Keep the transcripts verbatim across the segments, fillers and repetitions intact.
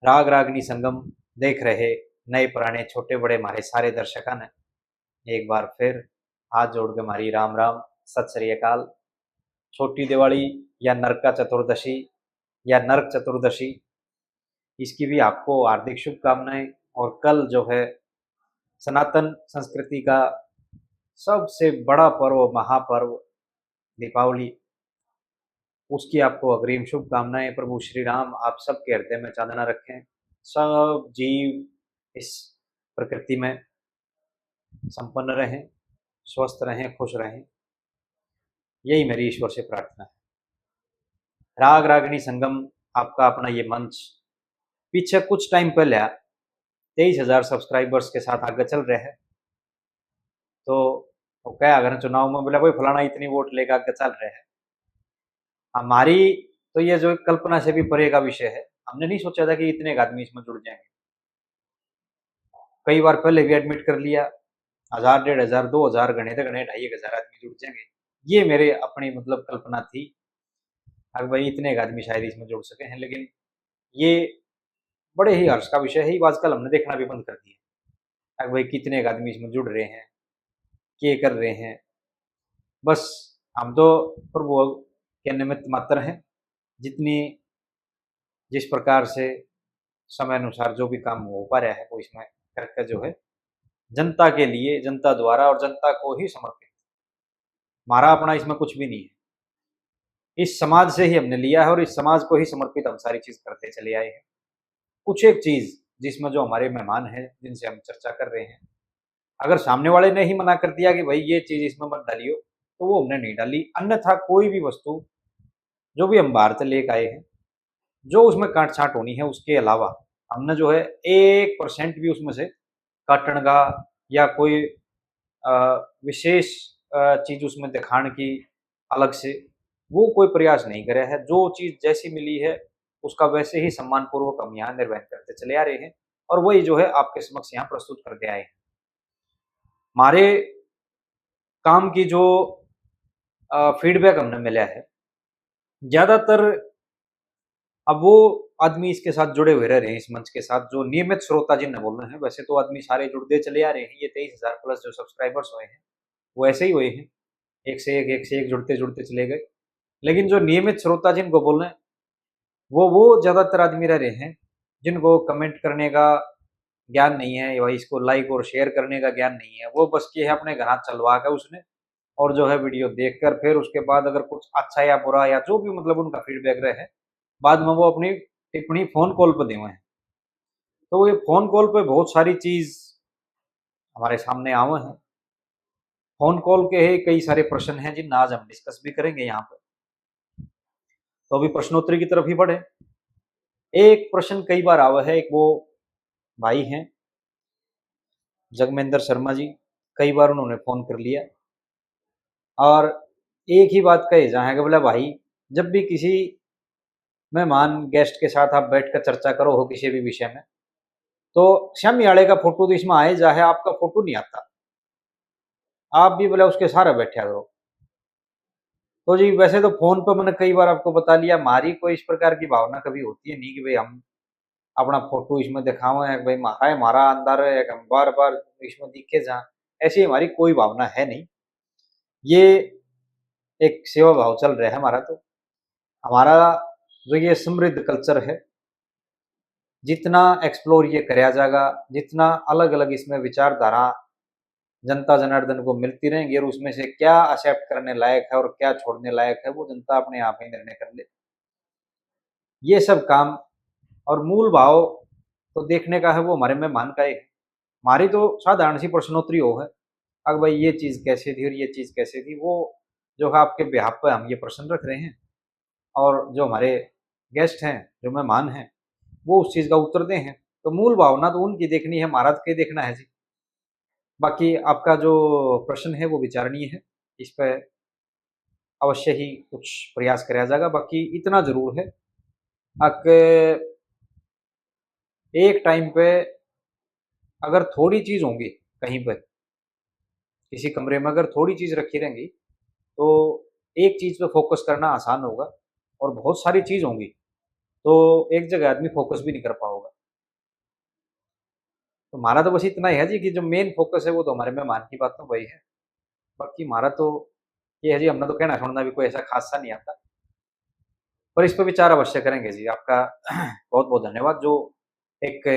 राग रागनी संगम देख रहे नए पुराने, छोटे बड़े हमारे सारे दर्शकों ने एक बार फिर हाथ जोड़ के हमारी राम राम, सत श्री अकाल। छोटी दिवाली या नरका चतुर्दशी या नरक चतुर्दशी, इसकी भी आपको हार्दिक शुभकामनाएं। और कल जो है सनातन संस्कृति का सबसे बड़ा पर्व, महापर्व दीपावली, उसकी आपको अग्रिम शुभकामनाएं। प्रभु श्री राम आप सबके हृदय में चांदना रखें, सब जीव इस प्रकृति में संपन्न रहें, स्वस्थ रहें, खुश रहें, यही मेरी ईश्वर से प्रार्थना है। राग रागनी संगम, आपका अपना ये मंच, पीछे कुछ टाइम पहले तेईस हजार सब्सक्राइबर्स के साथ आगे चल रहा है। तो वो क्या, अगर चुनाव में बोला कोई फलाना इतनी वोट लेकर आगे चल रहा है, हमारी तो ये जो कल्पना से भी परे का विषय है। हमने नहीं सोचा था कि इतने आदमी इसमें जुड़ जाएंगे। कई बार पहले भी एडमिट कर लिया, हजार, डेढ़ हजार, दो हजार, घने तो घने ढाई एक हजार आदमी जुड़ जाएंगे। ये मेरे अपनी, मतलब, कल्पना थी, अगर भाई इतने एक आदमी शायद इसमें जुड़ सके हैं, लेकिन ये बड़े ही हर्ष का विषय है। ये आजकल हमने देखना भी बंद कर दिया, अगर भाई कितने एक आदमी इसमें जुड़ रहे हैं, के कर रहे हैं। बस हम तो प्रभु के निमित्त मात्र हैं। जितनी, जिस प्रकार से समय अनुसार जो भी काम हो पा रहा है, वो इसमें करके जो है जनता के लिए, जनता द्वारा और जनता को ही समर्पित। हमारा अपना इसमें कुछ भी नहीं है। इस समाज से ही हमने लिया है और इस समाज को ही समर्पित हम सारी चीज करते चले आए हैं। कुछ एक चीज जिसमें जो हमारे मेहमान हैं, जिनसे हम चर्चा कर रहे हैं, अगर सामने वाले ने ही मना कर दिया कि भाई ये चीज इसमें मत डालियो, तो वो हमने नहीं डाली। अन्यथा कोई भी वस्तु जो भी हम बाहर से लेके आए हैं, जो उसमें काट छाट होनी है, उसके अलावा हमने जो है एक परसेंट भी उसमें से काटने का या कोई, अ, विशेष, अ, चीज उसमें दिखाने की अलग से, वो कोई प्रयास नहीं करे है। जो चीज जैसी मिली है, उसका वैसे ही सम्मानपूर्वक हम यहाँ निर्वहन करते चले आ रहे हैं और वही जो है आपके समक्ष यहाँ प्रस्तुत करते आए हैं। हमारे काम की जो, अ, फीडबैक हमने मिला है, ज्यादातर अब वो आदमी इसके साथ जुड़े हुए रह रहे हैं, इस मंच के साथ, जो नियमित श्रोता जिन्हें बोलना है। वैसे तो आदमी सारे जुड़ते चले आ रहे हैं, ये तेईस हजार प्लस जो सब्सक्राइबर्स हुए हैं, वो ऐसे ही हुए हैं, एक से एक, एक से एक जुड़ते जुड़ते चले गए। लेकिन जो नियमित श्रोता जिनको बोलना है, वो, वो ज्यादातर आदमी रह रहे हैं जिनको कमेंट करने का ज्ञान नहीं है या इसको लाइक और शेयर करने का ज्ञान नहीं है। वो बस के है अपने घर चलवा के उसने, और जो है वीडियो देखकर फिर उसके बाद अगर कुछ अच्छा या बुरा या जो भी, मतलब, उनका फीडबैक रहे, बाद में वो अपनी टिप्पणी फोन कॉल पर देवे हैं। तो ये फोन कॉल पे बहुत सारी चीज हमारे सामने आवे हैं। फोन कॉल के ही कई सारे प्रश्न हैं जिन आज हम डिस्कस भी करेंगे यहाँ पर। तो अभी प्रश्नोत्तरी की तरफ ही बढ़े। एक प्रश्न कई बार आवे है, एक वो भाई हैं जगमेंद्र शर्मा जी, कई बार उन्होंने फोन कर लिया और एक ही बात कहे जाए कि बोला, भाई, जब भी किसी मेहमान, गेस्ट के साथ आप बैठ कर चर्चा करो हो किसी भी विषय में, तो सामने वाले का फोटो तो इसमें आए जा है, आपका फोटो नहीं आता, आप भी बोला उसके सारे बैठा करो। तो जी, वैसे तो फोन पे मैंने कई बार आपको बता लिया, हमारी कोई इस प्रकार की भावना कभी होती है नहीं कि भाई हम अपना फोटो इसमें दिखावे हैं कि भाई हमारा है, हमारा अंदर है, हम बार बार इसमें दिखे जा, ऐसी हमारी कोई भावना है नहीं। ये एक सेवा भाव चल रहा है हमारा। तो हमारा जो ये समृद्ध कल्चर है, जितना एक्सप्लोर ये करया जाएगा, जितना अलग अलग इसमें विचारधारा जनता जनार्दन को मिलती रहेंगी और उसमें से क्या एक्सेप्ट करने लायक है और क्या छोड़ने लायक है, वो जनता अपने आप ही निर्णय कर ले। ये सब काम और मूल भाव तो देखने का है, वो हमारे मेहमान का ही है। हमारी तो साधारण सी प्रश्नोत्तरी हो है, अब भाई ये चीज़ कैसे थी और ये चीज़ कैसे थी, वो जो है आपके बिहाफ पे हम ये प्रश्न रख रहे हैं और जो हमारे गेस्ट हैं, जो मेहमान हैं, वो उस चीज़ का उत्तर दे हैं। तो मूल भावना तो उनकी देखनी है, हमारा तो के देखना है जी। बाकी आपका जो प्रश्न है वो विचारणीय है, इस पर अवश्य ही कुछ प्रयास कराया जाएगा। बाकी इतना जरूर है, अक एक टाइम पे अगर थोड़ी चीज होंगी कहीं पे, किसी कमरे में अगर थोड़ी चीज रखी रहेंगी, तो एक चीज पे फोकस करना आसान होगा, और बहुत सारी चीज होंगी तो एक जगह आदमी फोकस भी नहीं कर पाओगा। तो हमारा तो बस इतना ही है जी कि जो मेन फोकस है वो तो हमारे मेहमान की बातों पर ही है। बाकी हमारा तो ये है जी, हमने तो कहना सुनना भी कोई ऐसा खास सा नहीं आता, पर इस पर विचार अवश्य करेंगे जी। आपका बहुत बहुत धन्यवाद, जो एक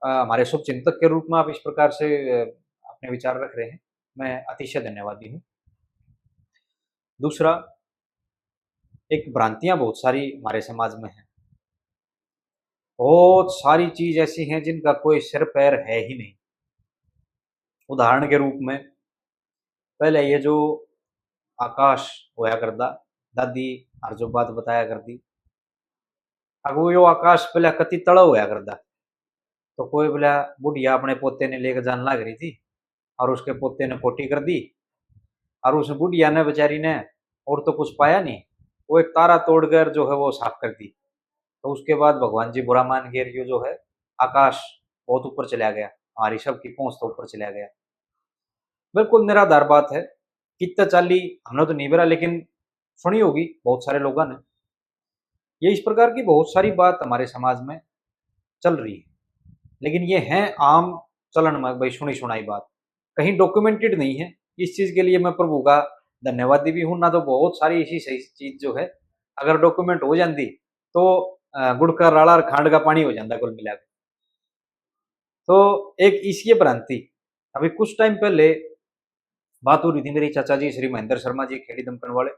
अ, हमारे शुभ चिंतक के रूप में आप इस प्रकार से अ, अपने विचार रख रहे हैं, मैं अतिशय धन्यवादी हूँ। दूसरा, एक भ्रांतियां बहुत सारी हमारे समाज में हैं। बहुत सारी चीज ऐसी हैं जिनका कोई सिर पैर है ही नहीं। उदाहरण के रूप में, पहले ये जो आकाश होया करदा, दादी हर जो बात बताया करदी, अगो यो आकाश पहले कति तला होया करदा, तो कोई बोला बुढ़िया अपने पोते ने लेके जान लाग रही थी और उसके पोते ने खोटी कर दी, और उस बुढ़िया ने बेचारी ने और तो कुछ पाया नहीं, वो एक तारा तोड़कर जो है वो साफ कर दी। तो उसके बाद भगवान जी बुरा मान गए, यो जो है आकाश बहुत ऊपर चला गया, हमारी सबकी पहुंच तो ऊपर चला गया। बिल्कुल निराधार बात है। कितना चाली हमने तो नहीं बेरा, लेकिन सुनी होगी बहुत सारे लोगों ने। ये इस प्रकार की बहुत सारी बात हमारे समाज में चल रही है, लेकिन ये है आम चलन में भाई सुनी सुनाई बात, कहीं डॉक्यूमेंटेड नहीं है। इस चीज के लिए मैं प्रभु का धन्यवादी भी हूँ। ना तो बहुत सारी ऐसी सही चीज जो है अगर डॉक्यूमेंट हो जाती तो अ, गुड़ का राला और खांड का पानी हो जाता कुल मिला के। तो एक इसी भ्रांति, अभी कुछ टाइम पहले बात हो रही थी, मेरी चाचा जी श्री महेंद्र शर्मा जी खेड़ी दमकन वाले,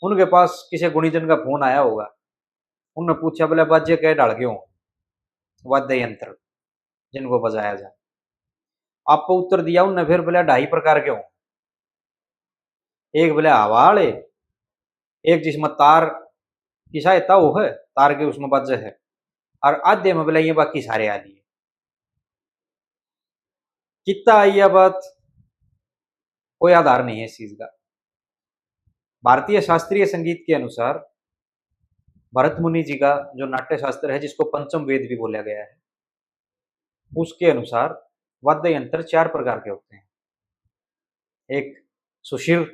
उनके पास किसी गुणीजन का फोन आया होगा, उनने पूछा बोले बाजे कै ढाल गयो वाद्य यंत्र जिनको बजाया जाए। आप उत्तर दिया उनने फिर बोले ढाई प्रकार के हो, एक बोले हवा वाले, एक जिसमें तार की सहायता हो है, तार के उसमें बाजे है, और आधे में बोले ये बाकी सारे आ लिए। कितना आई यह बात, कोई आधार नहीं है इस चीज का। भारतीय शास्त्रीय संगीत के अनुसार भरत मुनि जी का जो नाट्य शास्त्र है, जिसको पंचम वेद भी बोला गया है, उसके अनुसार वाद्य यंत्र चार प्रकार के होते हैं। एक सुषिर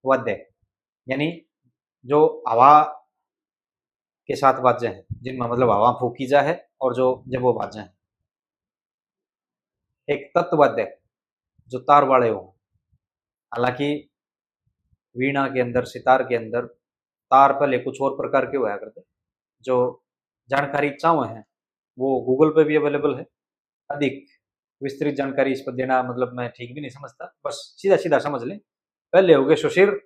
वाद्य, यानी जो हवा के साथ बाजे हैं, जिनमें मतलब हवा फूकी जा है और जो जब वो बाजे हैं। एक तत्वाद्य, जो तार वाले हों, हालांकि वीणा के अंदर, सितार के अंदर तार पहले कुछ और प्रकार के होया करते। जो जानकारी चाहो हैं वो गूगल पे भी अवेलेबल है। अधिक विस्तृत जानकारी इस पर देना मतलब मैं ठीक भी नहीं समझता, बस सीधा सीधा समझ लें। पहले हो गए सुषिर,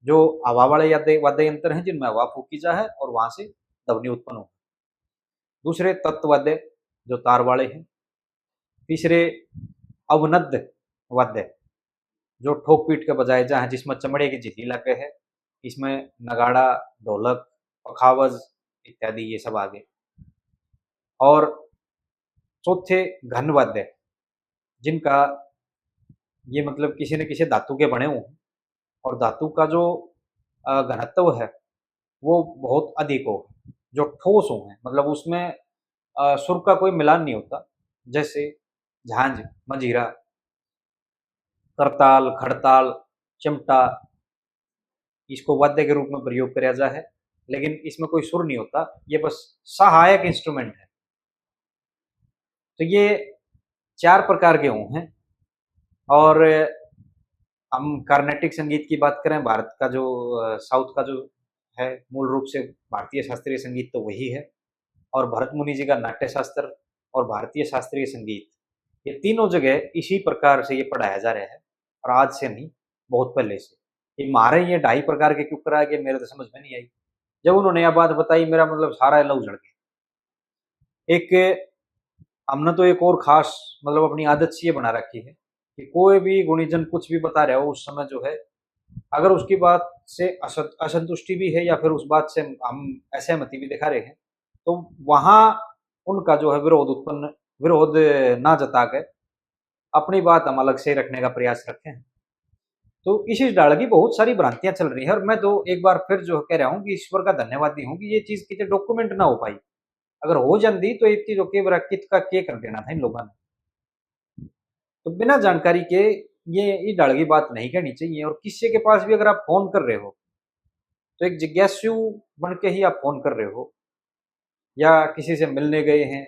जो हवा वाले याद- वाद्य यंत्र हैं जिनमें हवा फूकी जा है और वहां से ध्वनि उत्पन्न हो। दूसरे तत्वाद्य जो तार वाले हैं। तीसरे अवनद वाद्य जो ठोक पीट के बजाए जा हैं, जिसमें चमड़े की झिल्ली लगे है। इसमें नगाड़ा, ढोलक, पखावज इत्यादि ये सब आ गए। और चौथे घन वाद्य, जिनका ये मतलब किसी न किसी धातु के बने हों और धातु का जो अ, घनत्व है वो बहुत अधिक हो, जो ठोस हो, मतलब उसमें अ, सुर का कोई मिलान नहीं होता, जैसे झांझ, मंजीरा, करताल, खड़ताल, चिमटा, इसको वाद्य के रूप में प्रयोग करा जा है, लेकिन इसमें कोई सुर नहीं होता, ये बस सहायक इंस्ट्रूमेंट है। तो ये चार प्रकार के हों हैं। और हम कार्नेटिक संगीत की बात करें, भारत का जो अ, साउथ का जो है, मूल रूप से भारतीय शास्त्रीय संगीत तो वही है। और भरत मुनि जी का नाट्य शास्त्र और भारतीय शास्त्रीय संगीत, ये तीनों जगह इसी प्रकार से ये पढ़ाया जा रहा है। और आज से नहीं, बहुत पहले से। ये म्हारे ये ढाई प्रकार के क्यों करा के, मेरे तो समझ में नहीं आई। जब उन्होंने यह बात बताई, मेरा मतलब सारा लहू झड़ गया। एक हमने तो एक और खास मतलब अपनी आदत सी ये बना रखी है कि कोई भी गुणीजन कुछ भी बता रहा हो, उस समय जो है अगर उसकी बात से असं-, असंतुष्टि भी है या फिर उस बात से हम असहमति भी दिखा रहे हैं, तो वहाँ उनका जो है विरोध उत्पन्न, विरोध ना जता के अपनी बात हम अलग से रखने का प्रयास रखें। तो इसी ढाल की बहुत सारी भ्रांतियां चल रही हैं और मैं तो एक बार फिर जो कह रहा हूँ कि ईश्वर का धन्यवादी हूँ कि ये चीज कितने डॉक्यूमेंट ना हो पाई। अगर हो जाती तो एक चीज ओके बरा कित का के कर देना था इन लोगों ने। तो बिना जानकारी के ये, ये ढाल की बात नहीं कहनी चाहिए। और किसी के पास भी अगर आप फोन कर रहे हो तो एक जिज्ञासु बन के ही आप फोन कर रहे हो, या किसी से मिलने गए हैं,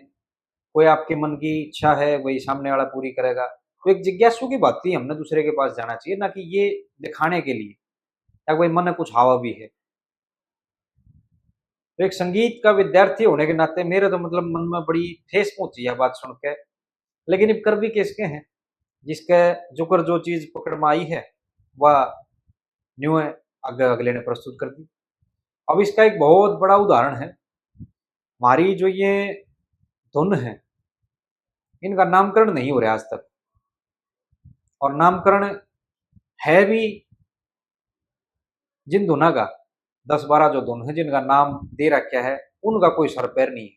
कोई आपके मन की इच्छा है, वही सामने वाला पूरी करेगा। तो एक जिज्ञासु की भांति हमने दूसरे के पास जाना चाहिए, ना कि ये दिखाने के लिए, या भाई मन कुछ हावा भी है। तो एक संगीत का विद्यार्थी होने के नाते मेरे तो, मतलब, मन में बड़ी ठेस पहुंची यह बात सुन के। लेकिन इब कर भी किसके हैं, जिसके जुकर जो चीज पकड़ में आई है, वह न्यू है, आगे अगले ने प्रस्तुत कर दी। अब इसका एक बहुत बड़ा उदाहरण है, हमारी जो ये धुन है, इनका नामकरण नहीं हो रहा आज तक। और नामकरण है भी, जिन धुना का, दस बारह जो धुन है जिनका नाम दे रखा है, उनका कोई सर पैर नहीं है।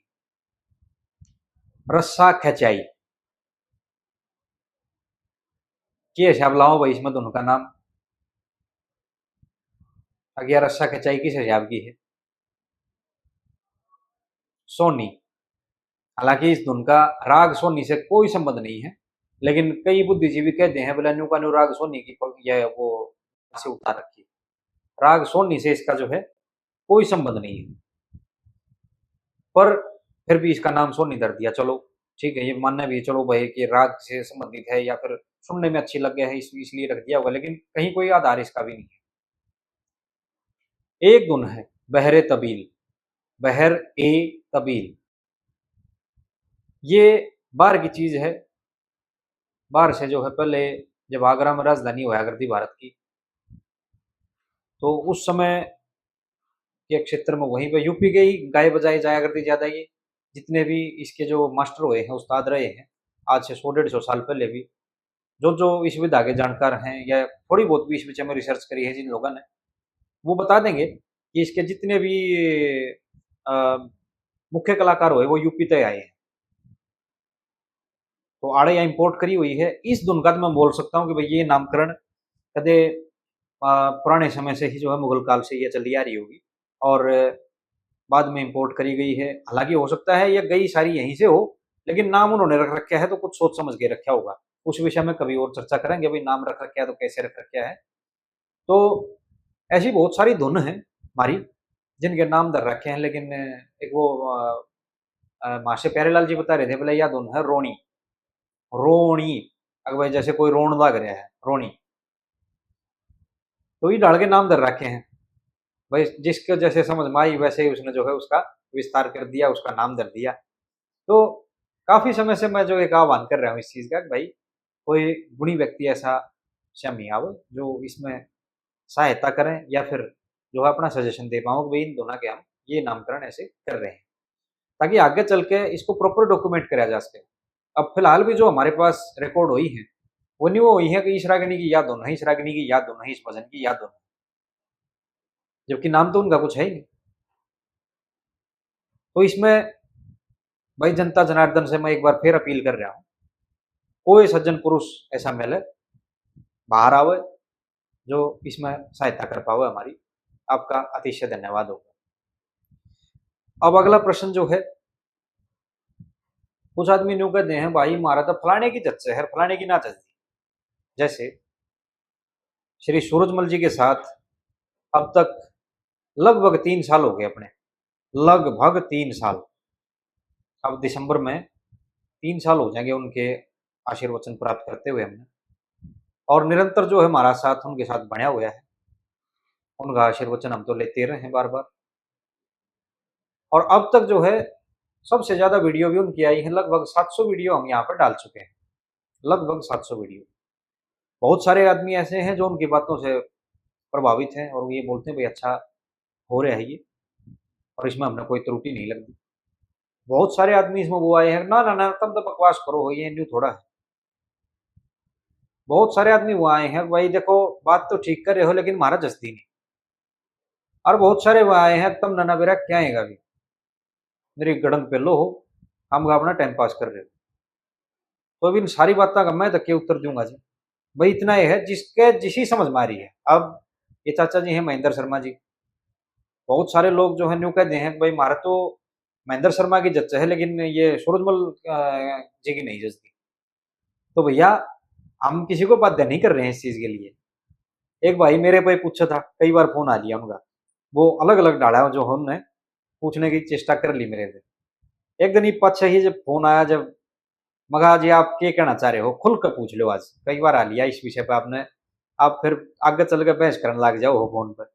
रस्सा खचाई, के हिसाब लाओ भाई इसमें धुन का नाम? अगिया रस्सा खचाई किस हिसाब की है? सोनी। हालांकि इस धुन का राग सोनी से कोई संबंध नहीं है, लेकिन कई बुद्धिजीवी कहते हैं, बोले, न्यू का न्यू राग सोनी की प-, यह वो ऐसे उतार रखी। राग सोनी से इसका जो है कोई संबंध नहीं है, पर फिर भी इसका नाम सोनी धर दिया। चलो ठीक है, ये मानना भी, चलो भाई, कि राग से संबंधित है या फिर सुनने में अच्छी लग गया है, इस, इसलिए रख दिया होगा, लेकिन कहीं कोई आधार इसका भी नहीं है। एक धुन है बहरे तबील, बहर ए तबील, ये बाहर की चीज है। बाहर से जो है, पहले जब आगरा में राजधानी होया करती भारत की, तो उस समय के क्षेत्र में वहीं पे यूपी के ही गाए बजाए जाया करती ज्यादा। ये जितने भी इसके जो मास्टर हुए हैं, उस्ताद रहे हैं, आज से सौ डेढ़ सौ साल पहले भी, जो जो इस विधा के जानकार हैं या थोड़ी बहुत भी इस विषय में रिसर्च करी है जिन लोगों ने, वो बता देंगे कि इसके जितने भी अ, मुख्य कलाकार हुए, वो यूपी तक आए हैं। तो आड़े या इंपोर्ट करी हुई है। इस धुन का तो मैं बोल सकता हूँ कि भाई, ये नामकरण कदे अ, पुराने समय से ही जो है, मुगल काल से ये चली आ रही होगी और बाद में इंपोर्ट करी गई है। हालांकि हो सकता है ये गई सारी यहीं से हो, लेकिन नाम उन्होंने रख रखा है तो कुछ सोच समझ के रखा होगा। उस विषय में कभी और चर्चा करेंगे, भाई नाम रख रखा है तो कैसे रख रखा है। तो ऐसी बहुत सारी धुन है हमारी जिनके नाम धर रखे हैं, लेकिन एक वो अ, अ, मास्टर प्यारेलाल जी बता रहे थे, बोले, या धुन है रोणी, रोणी। अगर भाई जैसे कोई रोण लग रहा है, रोणी, तो ये डाल के नाम धर रखे हैं। भाई जिसके जैसे समझ में आई, वैसे ही उसने जो है उसका विस्तार कर दिया, उसका नाम धर दिया। तो काफी समय से मैं जो एक आह्वान कर रहा हूँ इस चीज का कि भाई कोई गुणी व्यक्ति ऐसा सामने आवे जो इसमें सहायता करें या फिर जो है अपना सजेशन दे पाओ कि भाई इन दोनों के हम ये नामकरण ऐसे कर रहे हैं, ताकि आगे चल के इसको प्रॉपर डॉक्यूमेंट करा जा सके। अब फिलहाल भी जो हमारे पास रिकॉर्ड हुई है, वो नहीं वो हुई है कि इस रागिनी की या धुन है, इस रागिनी की या धुन है, इस भजन की या धुन है, जबकि नाम तो उनका कुछ है ही नहीं। तो इसमें भाई जनता जनार्दन से मैं एक बार फिर अपील कर रहा हूँ, कोई सज्जन पुरुष ऐसा मिले, बाहर आवे, जो इसमें सहायता कर पावे हमारी, आपका अतिशय धन्यवाद होगा। अब अगला प्रश्न जो है, कुछ आदमी न्यू कहते हैं, भाई, म्हारा तो फलाने की जच है, फलाने की ना जचती। जैसे श्री सूरजमल जी के साथ अब तक लगभग तीन साल हो गए अपने, लगभग तीन साल। अब दिसंबर में तीन साल हो जाएंगे उनके आशीर्वचन प्राप्त करते हुए हमने, और निरंतर जो है हमारा साथ उनके साथ बना हुआ है, उनका आशीर्वचन हम तो लेते रहे हैं बार बार। और अब तक जो है सबसे ज्यादा वीडियो भी उनकी आई है, लगभग सात सौ वीडियो हम यहाँ पर डाल चुके हैं, लगभग सात सौ वीडियो। बहुत सारे आदमी ऐसे हैं जो उनकी बातों से प्रभावित हैं और ये बोलते हैं, भाई, अच्छा हो रहा है ये, और इसमें हमने कोई त्रुटि नहीं लगती। बहुत सारे आदमी इसमें वो आए हैं, ना ना ना, तुम तो बकवास करो हो, ये न्यू थोड़ा है। बहुत सारे आदमी वो आए हैं, भाई देखो, बात तो ठीक कर रहे हो, लेकिन म्हारा जचती नहीं। और बहुत सारे वो आए हैं, तुम नना बेरा क्या हैगा भी, मेरी गड़ंग पे लो हो, हम अपना टाइम पास कर रहे हो। तो अब इन सारी बातों का मैं धक्के उत्तर दूंगा जी। भाई इतना ही है, जिसके जिसी समझ में आ रही है। अब ये चाचा जी हैं महेंद्र शर्मा जी, बहुत सारे लोग जो है न्यू कहते हैं कि भाई, म्हारे तो महेंद्र शर्मा की जच है, लेकिन ये सूरजमल अ, जी की नहीं जचती। तो भैया, हम किसी को बाध्य नहीं कर रहे हैं इस चीज के लिए। एक भाई मेरे पे पूछा था, कई बार फोन आ लिया उनका, वो अलग अलग डाला जो उनने पूछने की चेष्टा कर ली मेरे से। एक दिन ही पाछे ही जब फोन आया, जब मगा जी आप के कहना चाह रहे हो, खुल के पूछ लो। आज कई बार आ लिया इस विषय पे आपने, आप फिर आगे चल के बहस करने लग जाओ हो फोन पर।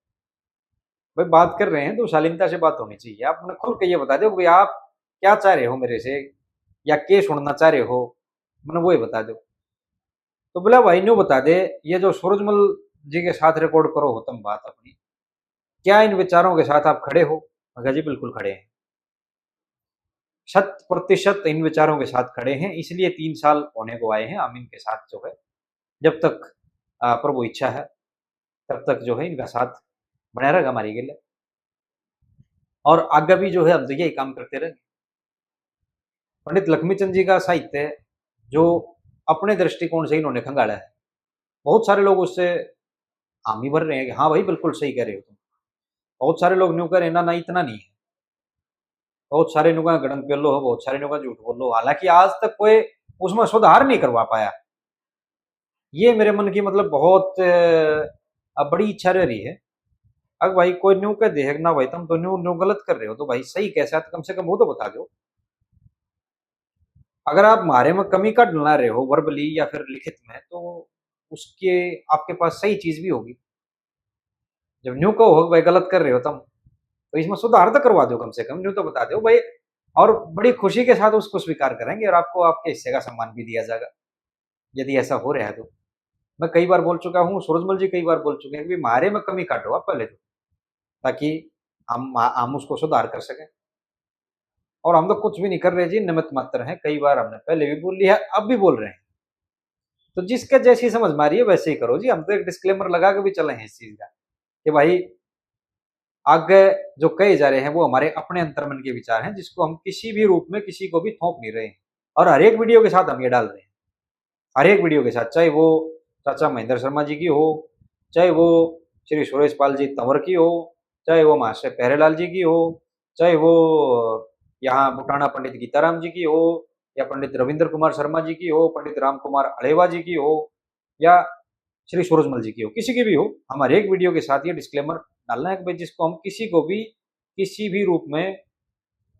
भाई बात कर रहे हैं तो शालीनता से बात होनी चाहिए। आप मैंने खुल के ये बता दो भाई आप क्या चाह रहे हो मेरे से, या के सुनना चाह रहे हो, मैंने वो ही बता दो। तो बोला भाई न्यू बता दे, ये जो सूरजमल जी के साथ रिकॉर्ड करो हो तुम बात अपनी, क्या इन विचारों के साथ आप खड़े हो? मैं कहा जी बिल्कुल खड़े हैं, शत प्रतिशत इन विचारों के साथ खड़े हैं, इसलिए तीन साल होने को आए हैं हम इनके साथ जो है, जब तक प्रभु इच्छा है तब तक जो है इनका साथ बना रहेगा हमारी गेल, और आगे भी जो है हम तो यही काम करते रहेंगे। पंडित लक्ष्मीचंद जी का साहित्य जो अपने दृष्टिकोण से इन्होंने खंगाला है, बहुत सारे लोग उससे हामी भर रहे हैं कि हाँ भाई बिल्कुल सही कह रहे हो तुम। बहुत सारे लोग न्यू कह रहे हैं ना ना इतना नहीं है, बहुत सारे न्यू कह गड़ंग पेलो हो, बहुत सारे न्यू कह झूठ बोलो, हालांकि आज तक कोई उसमें सुधार नहीं करवा पाया। ये मेरे मन की मतलब बहुत बड़ी इच्छा रह रही है। अगर भाई कोई न्यू कह दे ना भाई तुम तो न्यू न्यू गलत कर रहे हो, तो भाई सही कैसा है तो कम से कम वो तो बता दो। अगर आप म्हारे में कमी काटना रहे हो वर्बली या फिर लिखित में, तो उसके आपके पास सही चीज भी होगी। जब न्यू कहो भाई गलत कर रहे हो तुम, तो इसमें सुधार तो करवा दो, कम से कम न्यू तो बता दो भाई। और बड़ी खुशी के साथ उसको स्वीकार करेंगे और आपको आपके हिस्से का सम्मान भी दिया जाएगा यदि ऐसा हो रहा है तो। मैं कई बार बोल चुका हूँ, सूरजमल जी कई बार बोल चुके हैं कि म्हारे में कमी काटो आप पहले तो, ताकि हम हम उसको सुधार कर सकें। और हम तो कुछ भी नहीं कर रहे जी, निमित्त मात्र हैं। कई बार हमने पहले भी बोल लिया, अब भी बोल रहे हैं। तो जिसके जैसी समझ में आ रही है वैसे ही करो जी। हम तो एक डिस्क्लेमर लगा के भी चले हैं इस चीज का कि भाई आगे जो कहे जा रहे हैं वो हमारे अपने अंतर्मन के विचार हैं, जिसको हम किसी भी रूप में किसी को भी थोप नहीं रहे हैं। और हर एक वीडियो के साथ हम ये डाल रहे हैं, हर एक वीडियो के साथ, चाहे वो चाचा महेंद्र शर्मा जी की हो, चाहे वो श्री सुरेश पाल जी तंवर की हो, चाहे वो महाशय प्यारेलाल जी की हो, चाहे वो यहाँ बुटाना पंडित गीताराम जी की हो, या पंडित रविंद्र कुमार शर्मा जी की हो, पंडित राम कुमार अलेवा जी की हो, या श्री सूरजमल जी की हो, किसी की भी हो, हम हर एक वीडियो के साथ ये डिस्क्लेमर डालना है कि भाई जिसको हम किसी को भी किसी भी रूप में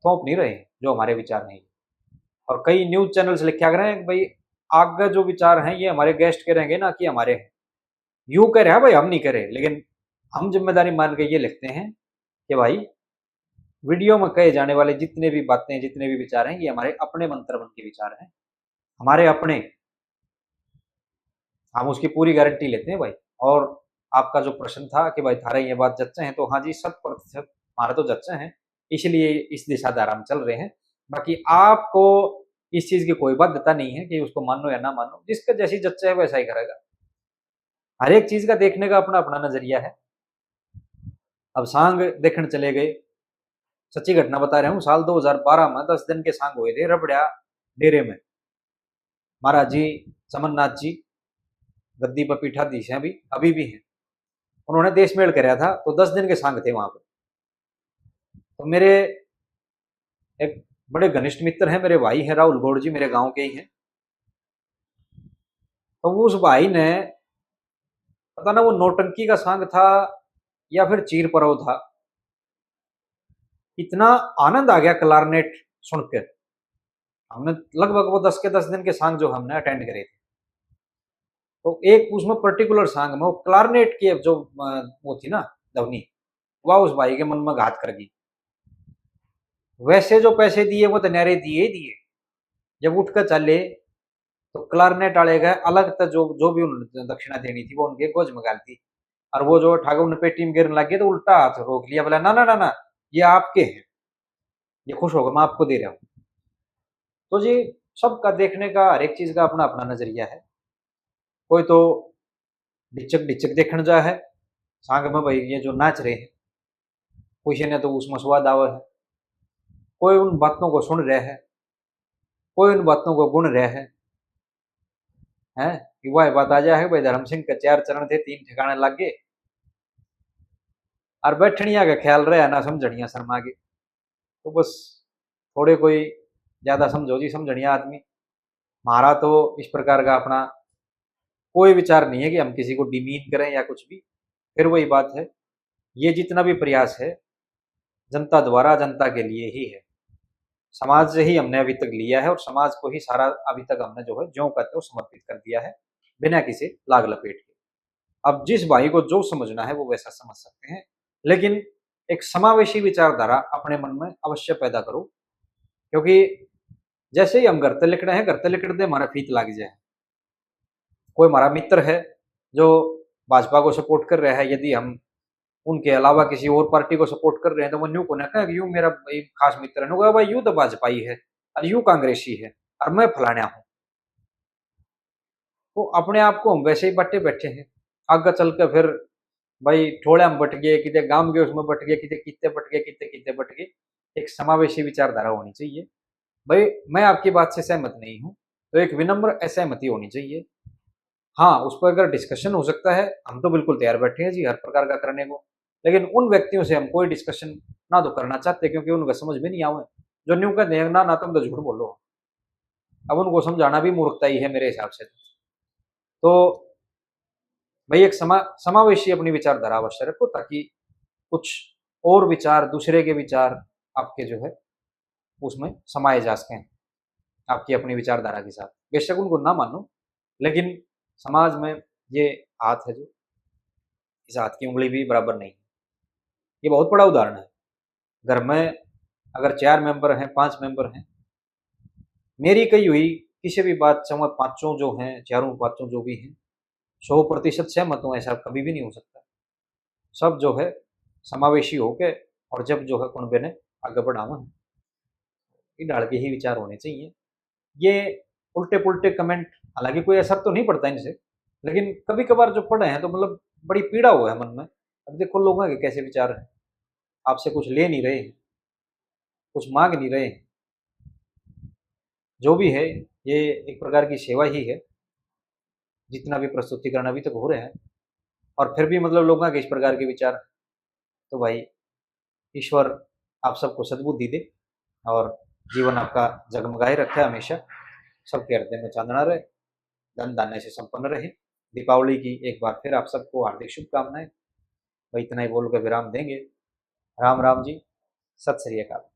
थोप नहीं रहे जो हमारे विचार नहीं। और कई न्यूज चैनल्स लिखा करें कि भाई आगे जो विचार हैं ये हमारे गेस्ट के रहेंगे ना कि हमारे हैं। यू कह रहा है भाई हम नहीं कह रहे, लेकिन हम जिम्मेदारी मान के ये लिखते हैं कि भाई वीडियो में कहे जाने वाले जितने भी बातें, जितने भी विचार हैं, ये हमारे अपने मंत्र मन के विचार हैं, हमारे अपने। हम उसकी पूरी गारंटी लेते हैं भाई। और आपका जो प्रश्न था कि भाई थारे ये बात जच्चे हैं, तो हाँ जी, शत प्रतिशत हमारे तो जच्चे हैं, इसलिए इस दिशा धारा हम चल रहे हैं। बाकी आपको इस चीज की कोई बाध्यता नहीं है कि उसको मानो या ना मानो, जिसका जैसी जच्चे है वैसा ही करेगा। हर एक चीज का देखने का अपना अपना नजरिया है। अब सांग देखने चले गए, सच्ची घटना बता रहा हूँ, साल दो हज़ार बारह में दस दिन के सांग हुए थे रबड़िया डेरे में। महाराज जी समरनाथ जी गद्दी पर पीठाधीश हैं, अभी अभी भी हैं। उन्होंने देश मेल कराया था, तो दस दिन के सांग थे वहां पर। तो मेरे एक बड़े घनिष्ठ मित्र हैं, मेरे भाई हैं राहुल गौड़ जी, मेरे गांव के ही हैं। तो वो उस भाई ने, पता ना वो नौटंकी का सांग था या फिर चीर परव था, इतना आनंद आ गया क्लारनेट सुन के। हमने लगभग वो दस के दस दिन के सांग जो हमने अटेंड करे थे, तो एक उसमें पर्टिकुलर सांग में वो क्लारनेट की जो वो थी ना ध्वनि, वह उस भाई के मन में घात कर गई। वैसे जो पैसे दिए वो तो न्यारे दिए ही दिए। जब उठ कर चले तो क्लारनेट वाले गए अलग तो जो जो भी उन्होंने दक्षिणा देनी थी वो उनके गोज में गाल दी। और वो जो ठाकुर ने पेटी में गिरने लग गए तो उल्टा हाथ रोक लिया, बोला ना ना ना ना, ये आपके हैं, ये खुश होकर मैं आपको दे रहा हूँ। तो जी सबका देखने का, हर एक चीज का अपना अपना नजरिया है। कोई तो ढिचक ढिचक देखने जा है सांग में भाई ये जो नाच रहे हैं, किसी ने तो उसमें स्वाद आवे है, कोई उन बातों को सुन रहा है, कोई उन बातों को गुण रहा है। हैं कि वह बात आ जाए भाई धर्म सिंह के चार चरण थे, तीन ठिकाने लग गए। और बैठनिया का ख्याल रहा ना समझनिया शर्मा के। तो बस थोड़े कोई ज्यादा समझो जी समझनिया आदमी। हमारा तो इस प्रकार का अपना कोई विचार नहीं है कि हम किसी को डिमीन करें या कुछ भी। फिर वही बात है, ये जितना भी प्रयास है जनता द्वारा जनता के लिए ही है। समाज से ही हमने अभी तक लिया है और समाज को ही सारा अभी तक हमने जो है ज्यों का त्यों समर्पित कर दिया है, बिना किसी लाग लपेट के। अब जिस भाई को जो समझना है वो वैसा समझ सकते हैं, लेकिन एक समावेशी विचारधारा अपने मन में अवश्य पैदा करो, क्योंकि जैसे ही हम घर तै लिकड़े हैं, घर तै लिकड़ते हमारा फीत लाग जाए। कोई हमारा मित्र है जो भाजपा को सपोर्ट कर रहा है, यदि हम उनके अलावा किसी और पार्टी को सपोर्ट कर रहे हैं, तो वो न्यू को ना कहे कि यू मेरा भाई खास मित्र है, न्यू कहे, भाई यू तो भाजपाई है और यू कांग्रेसी है और मैं फलाना हूँ। तो अपने आप को हम वैसे ही बट्टे बैठे हैं, आगे चल के फिर भाई ठोड़ा में बट गए, किते गांव के उसमें बट गए, किते किते बट गए, किते किते बट गए। एक समावेशी विचारधारा होनी चाहिए। भाई, मैं आपकी बात से सहमत नहीं हूँ, तो एक विनम्र असहमति होनी चाहिए। हाँ, उस पर अगर डिस्कशन हो सकता है, हम तो बिल्कुल तैयार बैठे हैं जी हर प्रकार का करने को, लेकिन उन व्यक्तियों से हम कोई डिस्कशन ना तो करना चाहते, क्योंकि उनका समझ में नहीं आवे। जो न्यू कहते हैं, ना ना, तुम तो झूठ बोलो। अब उनको समझाना भी मूर्खता ही है मेरे हिसाब से। तो भाई, एक समा समावेशी अपनी विचारधारा अवश्य रखो, ताकि कुछ और विचार, दूसरे के विचार आपके जो है उसमें समाए जा सकें, आपकी अपनी विचारधारा के साथ। बेशक उनको ना मानो, लेकिन समाज में ये हाथ है जो, इस हाथ की उंगली भी बराबर नहीं। ये बहुत बड़ा उदाहरण है। घर में अगर चार मेंबर हैं, पांच मेंबर हैं, मेरी कही हुई किसी भी बात से मैं पांचों जो हैं, चारों पांचों जो भी हैं, सौ प्रतिशत सहमत हूँ, ऐसा कभी भी नहीं हो सकता। सब जो है समावेशी होके और जब जो है कुणबे ने आगे बढ़ावा है, ये ढाल के ही विचार होने चाहिए। ये उल्टे पुल्टे कमेंट, हालांकि कोई असर तो नहीं पड़ता इनसे, लेकिन कभी कभार जो पढ़े हैं तो मतलब बड़ी पीड़ा हुआ है मन में। अब देखो लोगों के कैसे विचार हैं, आपसे कुछ ले नहीं रहे, कुछ मांग नहीं रहे। जो भी है, ये एक प्रकार की सेवा ही है, जितना भी प्रस्तुतिकरण अभी तक हो रहा है, और फिर भी मतलब लोगों के इस प्रकार के विचार। तो भाई, ईश्वर आप सबको सद्बुद्धि दे और जीवन आपका जगमगाए रखे हमेशा, सबके हृदय में चांदना रहे, धन धान्य से संपन्न रहे। दीपावली की एक बार फिर आप सबको हार्दिक शुभकामनाएं। भाई, इतना ही बोल के विराम देंगे। राम राम जी, सत श्री अकाल।